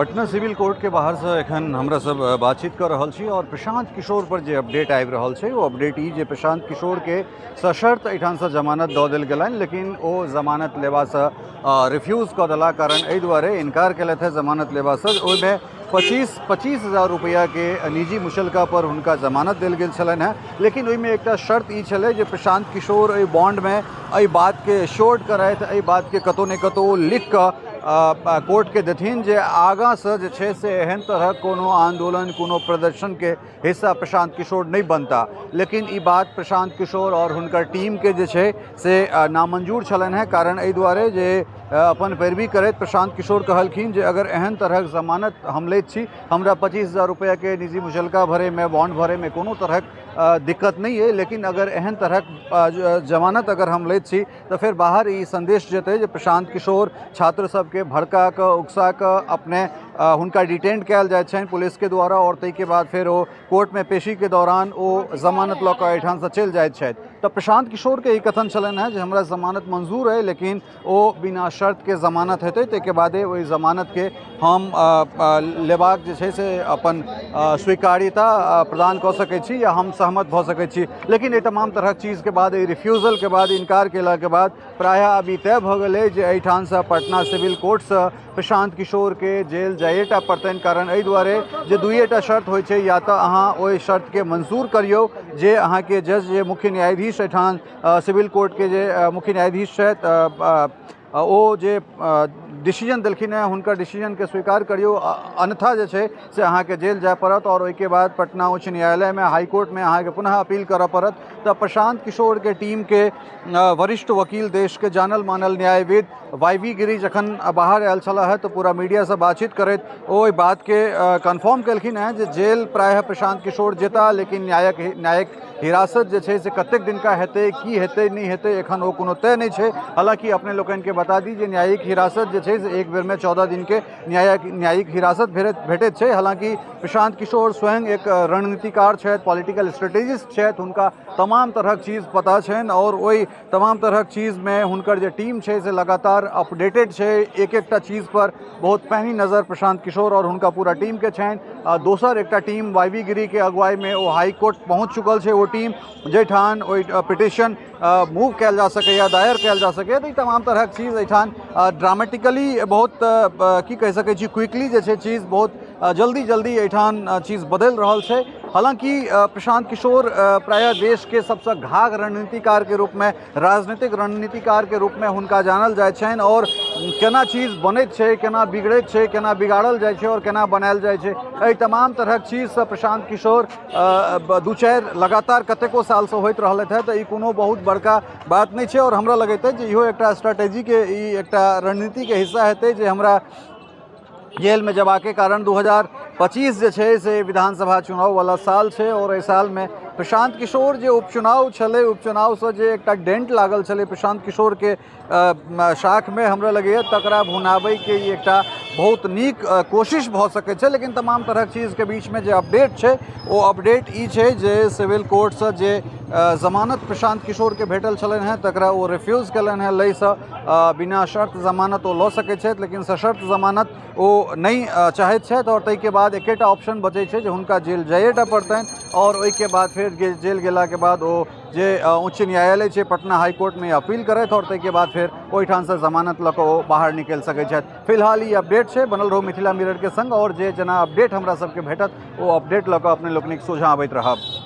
Patna civil court के बाहर से एखन हमरा सब बातचीत कर रहल छी और प्रशांत किशोर पर जे अपडेट आबि रहल छै ओ अपडेट ई जे प्रशांत किशोर के सशर्त एहिठाम से जमानत दऽ देल गेलनि, लेकिन ओ जमानत लेबासँ रिफ्यूज कऽ देला। कारण एहि दुआरे इनकार केलथि है जमानत लेबासँ, ओहिमे 25,000 रुपैआके निजी मुचलका पर हुनका जमानत देल गेल छलनि हेँ, लेकिन ओहिमे एकटा शर्त ई छलै जे प्रशांत किशोर एहि बॉन्डमे एहि बातके एश्योर्ड करथि, एहि बातके कतहु ने कतहु लिख कऽ कोर्टके देथिन जे आगाँसँ जे छै से एहन तरहक कोनो आन्दोलन कोनो प्रदर्शनके हिस्सा प्रशांत किशोर नहि बनता। लेकिन ई बात प्रशांत किशोर आओर हुनकर टीमके जे छै से नामंजूर छलनि हेँ। कारण एहि दुआरे जे अपन पैरवी करैत प्रशांत किशोर कहलखिन जे अगर एहन तरहक जमानत हम लैत छी, हमरा 25,000 रुपैआके निजी मुचलका भरैमे बॉन्ड भरैमे कोनो तरहक दिक्कत नहि अइ, लेकिन अगर एहन तरहक जमानत अगर हम लैत छी तऽ फेर बाहर ई संदेश जेतै जे प्रशांत किशोर छात्र सबके भड़का कऽ उकसा कऽ अपने हुनका डिटेंड कयल जाइ छनि पुलिसके द्वारा आओर ताहिके बाद फेर ओ कोर्टमे पेशीके दौरान ओ जमानत लऽ कऽ एहिठामसँ चलि जाइत छथि। तऽ प्रशांत किशोरके ई कथन छलनि हेँ जे हमरा जमानत मंजूर अइ, लेकिन ओ बिना शर्तके जमानत हेतै ताहिके बादे ओहि जमानतके हम लेबाक जे छै से अपन स्वीकार्यता प्रदान कऽ सकै छी या हम सहमत भऽ सकै छी। लेकिन एहि तमाम तरहक चीजके बाद, एहि रिफ्यूजलके बाद, इनकार केलाके बाद प्रायः आब ई तय भऽ गेलै जे एहिठामसँ पटना सिविल कोर्टसँ प्रशांत किशोरके जेल जाइएटा पड़तनि। कारण एहि दुआरे जे दुइएटा शर्त होइ छै, या तऽ अहाँ ओहि शर्तके मंजूर करियौ जे अहाँके जज जे मुख्य न्यायाधीश एहिठाम सिविल कोर्टके जे मुख्य न्यायाधीश छथि ओ जे डिसीजन देलखिन हेँ हुनकर डिसीजनके स्वीकार करियौ, अन्यथा जे छै से अहाँके जेल जाय पड़त आओर ओहिके बाद पटना उच्च न्यायालयमे हाईकोर्टमे अहाँके पुनः अपील करऽ पड़त। तऽ प्रशांत किशोरके टीमके वरिष्ठ वकील देशके जानल मानल न्यायविद why we गिरी जखन बाहर आयल छलाह तऽ पूरा मीडियासँ बातचीत करैत ओ एहि बातके कन्फर्म केलखिन हेँ जे जेल प्रायः प्रशांत किशोर जेता, लेकिन न्यायिक हिरासत जे छै से कतेक दिनका हेतै, की हेतै नहि हेतै, एखन ओ कोनो तय नहि छै। हालाँकि अपने लोकनिके बता दी जे न्यायिक हिरासत जे छै से एक बेरमे 14 दिनके न्यायिक हिरासत भेटैत छै। हालाँकि प्रशांत किशोर स्वयं एक रणनीतिकार छथि, पॉलिटिकल स्ट्रेटेजिस्ट छथि, हुनका तमाम तरहक चीज पता छनि आओर ओहि तमाम तरहक चीजमे हुनकर जे टीम छै से लगातार अपडेटेड छै। एक एकटा चीज पर बहुत पैनी नज़र प्रशांत किशोर और हुनका पूरा टीम के छनि। दोसर एकटा टीम why we गिरी के अगुवाई में ओ हाई कोर्ट पहुंच चुकल छै, ओ टीम जाहिठाम ओहि पिटिशन मूव कयल जा सकैए, दायर कयल जा सकैए। तऽ ई तमाम तरहक चीज एहिठाम ड्रामेटिकली बहुत की कहि सकै छी क्विकली जे छै चीज बहुत जल्दी जल्दी एहिठाम चीज बदलि रहल छै। हालांकि प्रशांत किशोर प्रायः देश के सबसँ घाघ रणनीतिकार के रूप में, राजनीतिक रणनीतिकार के रूप में हुनका जानल जाइ छनि और केना चीज बनैत छै, केना बिगड़ैत छै, केना बिगाड़ल जाइ छै और केना बनायल जाइ छै, एहि तमाम तरहक चीजसँ प्रशांत किशोर दू चारि लगातार कतेको सालसँ होइत रहलथि हेँ, तऽ ई कोनो बहुत बड़का बात नहि छै। और हमरा लगैत अछि जे इहो एकटा स्ट्रेटेजीके, ई एकटा रणनीतिके हिस्सा हेतै जे हमरा जेलमे जयबाके कारण 2025 जे छै से विधानसभा चुनाववला साल छै और एहि सालमे प्रशांत किशोर जे उपचुनाव छलै, उपचुनावसँ जे एकटा डेंट लागल छलै प्रशांत किशोरके शाखमे, हमरा लगैए तकरा भुनाबैके ई एकटा बहुत नीक कोशिश भऽ सकै छै। लेकिन तमाम तरहक चीजके बीचमे जे अपडेट छै ओ अपडेट ई छै जे सिविल कोर्टसँ जे जमानत प्रशांत किशोरके भेटल छलनि हेँ तकरा ओ रिफ्यूज केलनि हेँ लैसँ। बिना शर्त जमानत ओ लऽ सकै छथि, लेकिन सशर्त जमानत ओ नहि चाहैत छथि और ताहिके बाद एकेटा ऑप्शन बचै छै जे हुनका जेल जाइएटा पड़तनि और ओहिके बाद फेर जेल गेलाके बाद ओ जे उच्च न्यायालय छै पटना हाई कोर्टमे अपील करथि और ताहिके बाद फेर ओहिठामसँ जमानत लऽ कऽ ओ बाहर निकलि सकै छथि। फिलहाल ई अपडेट छै। बनल रहू मिथिला मिररके संग और जे जेना अपडेट हमरा सबके भेटत ओ अपडेट लऽ कऽ अपने लोकनिक सोझाँ अबैत रहब।